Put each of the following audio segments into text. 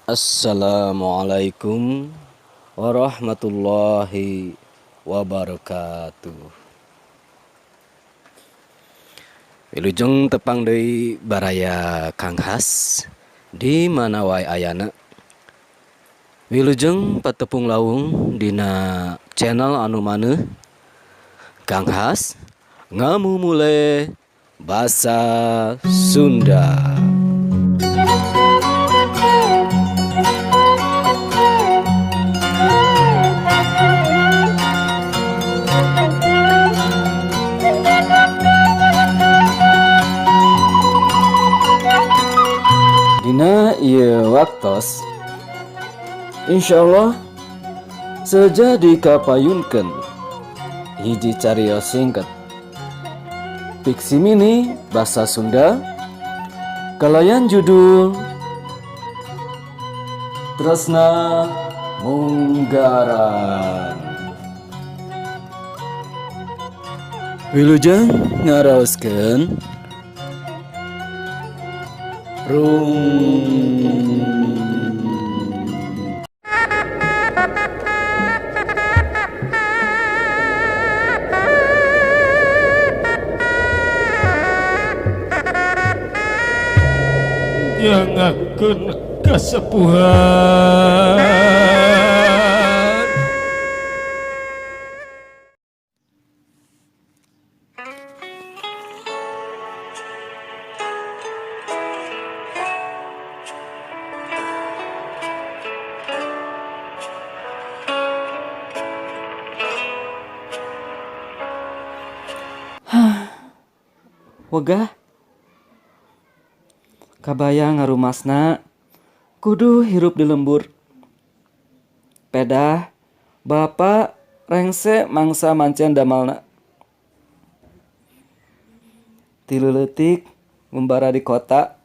Assalamualaikum warahmatullahi wabarakatuh. Wilujeng tepang deui baraya Kang Has di mana wae ayana. Wilujeng patepung lawung dina channel anu maneuh Kang Has ngamumule basa Sunda. Dina ieu waktos insyaallah seja dikapayunkeun hiji carios singkat Fiksimini basa Sunda kalayan judul Tresna Munggaran. Wilujeng ngaraoskeun rung. Nyangakeun kasepuhan. Wegah kabayang ngarumasna kudu hirup di lembur. Pedah bapa rengse mangsa mancen damalna. Ti leutik ngumbara di kota,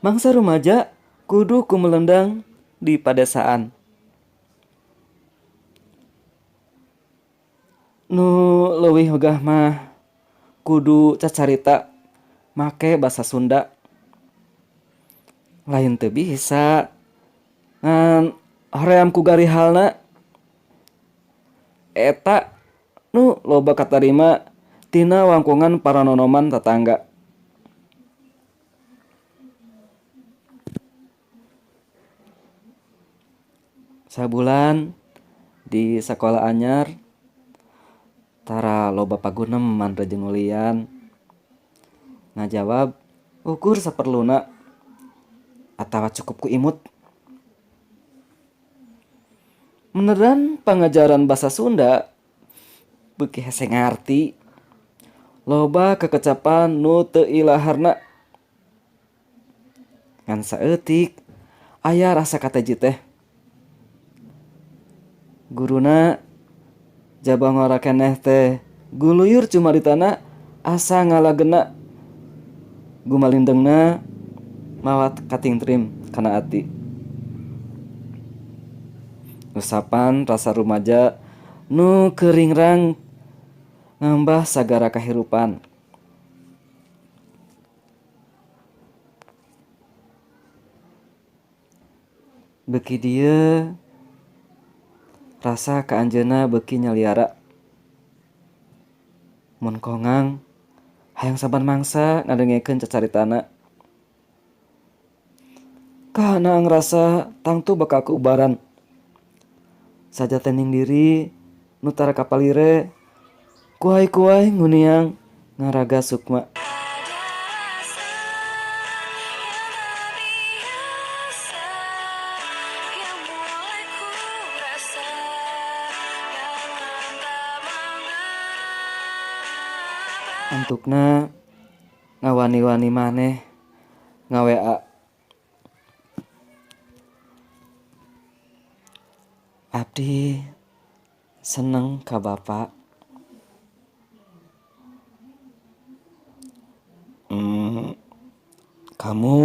mangsa rumaja kudu kumelendang di padesaan. Nu leuwih wegah mah kudu cacarita make basa Sunda. Lain teu bisa ngan hoream ku garihalna eta nu loba katarima tina wangkungan paranonoman tatangga. Sabulan di sakola anyar tara loba paguneman jeung ulian. Ngajawab ukur saperluna atawa cukup ku imut. Meneran pangajaran basa Sunda beuki hese ngarti. Loba kekecapan nu teu ilaharna. Ngan saeutik aya rasa kateji teh. Guruna jaba ngora keneh teh guluyur cumaritana asa ngalagena gumalindengna mawat katingtrim kana ati. Usapan rasa rumaja nu keuringrang ngambah sagara kahirupan. Beuki dieu rasa ka anjeunna beuki nyaliara. Mun kongang hayang saban mangsa ngadengekeun cacaritana. Kahana ngrasa tangtu bakal kaubaran. Sajatening diri nu tara kapalire kuai-kuai nguniang ngaraga sukma. Antukna ngawani-wani maneh nga-WA. Abdi seneng ka Bapa. Kamu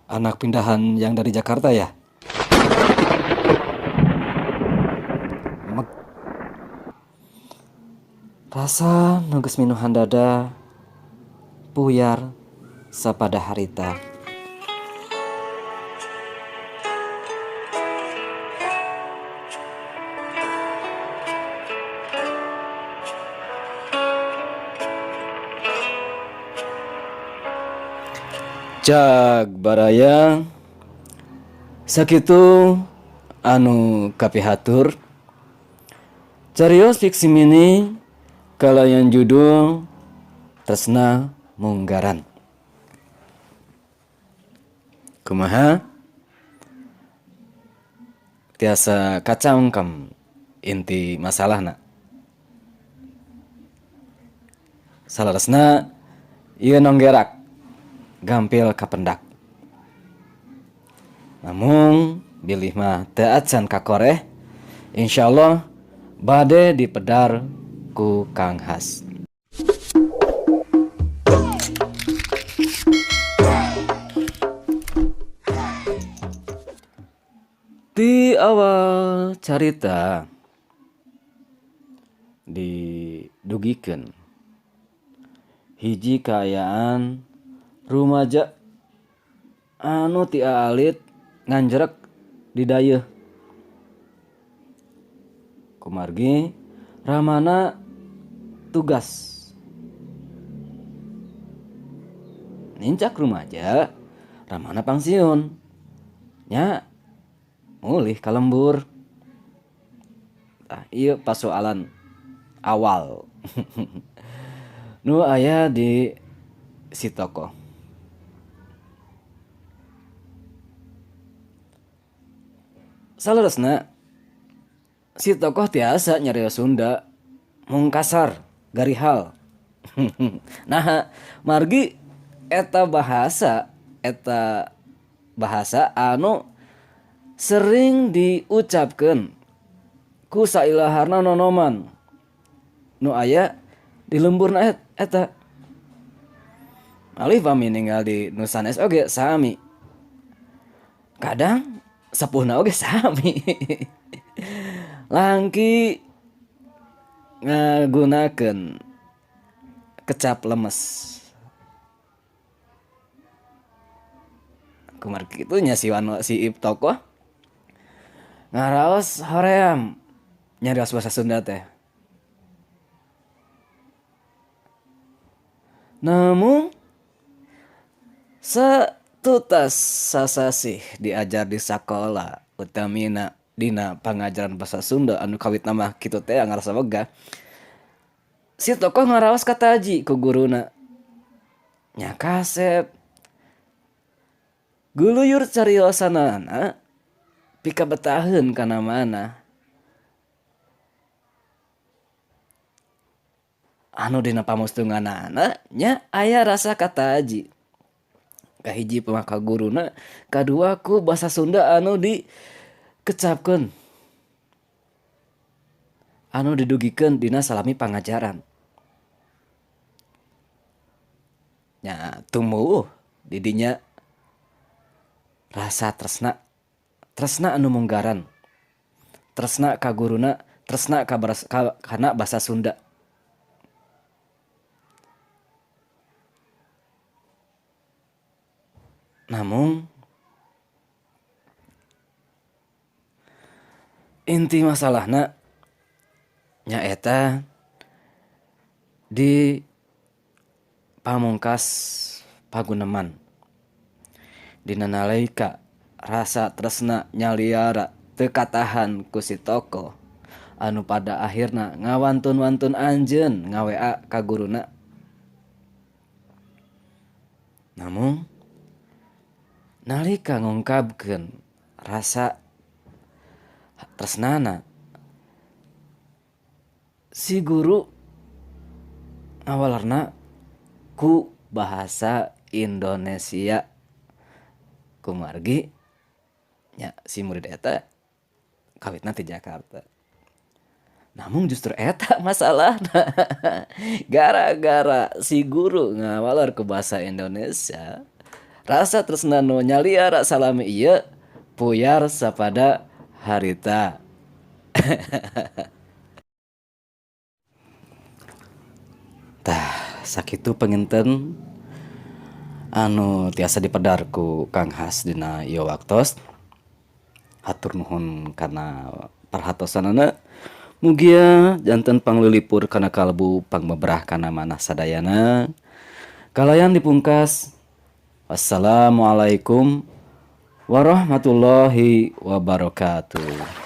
anak pindahan yang dari Jakarta ya? Meg. Rasa nu geus minuhan dada puyar sapada harita. Cag baraya sakitu anu kapihatur carios fiksi mini kalayan judul Tresna Munggaran. Kumaha tiasa kacangkem inti masalahna? Saleresna ieu nonggerak gampil kapendak. Namung bilih mah teu acan kakoreh, insyaallah bade dipedar ku Kang Has. Ti awal carita didugikeun hiji kaayaan rumaja anu ti aalit nganjrek di dayeuh. Kumargi ramana tugas nincak rumaja ramana pangsiun nya mulih ka lembur. Tah ieu pasoalan awal nu aya di si tokoh. Saleresna si tokoh tiasa nyarios Sunda mung kasar garihal. Naha margi eta bahasa anu sering diucapkeun ku sailaharna nonoman nu aya di lemburna eta. Malih pami ninggal di nu sanes oge sami. Kadang sepuhna oge sami. Langki ngagunakeun kecap lemes. Kumargi kitu nya si wano si ip tokoh ngaraos hoream nyarios bahasa Sunda teh. Namun satutas sasasih diajar di sakola utamina dina pangajaran bahasa Sunda anu kawitna mah kitu teh ngarasa wegah. Si tokoh ngaraos kataji ku guruna. Nya kasep. Guluyur cariosanana pikabetaheun kana mana. Anu dina pamustunganana nya aya rasa kataji. Kahiji pamaka guruna, kadua ku basa Sunda anu dikecapkeun. Anu didugikeun dina salami pangajaran. Nya tumuwuh di dinya rasa tresna, tresna anu munggaran. Tresna ka guruna, tresna ka kana basa Sunda. Namun inti masalahna nyaeta di pamungkas paguneman. Dina nalika rasa tresna nyaliara teu katahan ku si tokoh anu pada akhirna ngawantun-wantun anjeun nga-WA ka guruna. Namun nalika ngungkapkeun rasa tresnana si guru ngawalerna ku bahasa Indonesia. Kumargi nya si murid eta kawitna ti Jakarta. Namun justru eta masalahna. Gara-gara si guru ngawaler ku bahasa Indonesia, rasa tresna nu nyaliara salami ieu puyar sapada harita. Tah sakitu panginten anu tiasa dipedar ku Kang Has dina ieu waktos. Hatur nuhun kana perhatosanana. Mugia janten panglilipur kana kalbu pangbeberah kana manah sadayana. Kalayan dipungkas. Wassalamualaikum warahmatullahi wabarakatuh.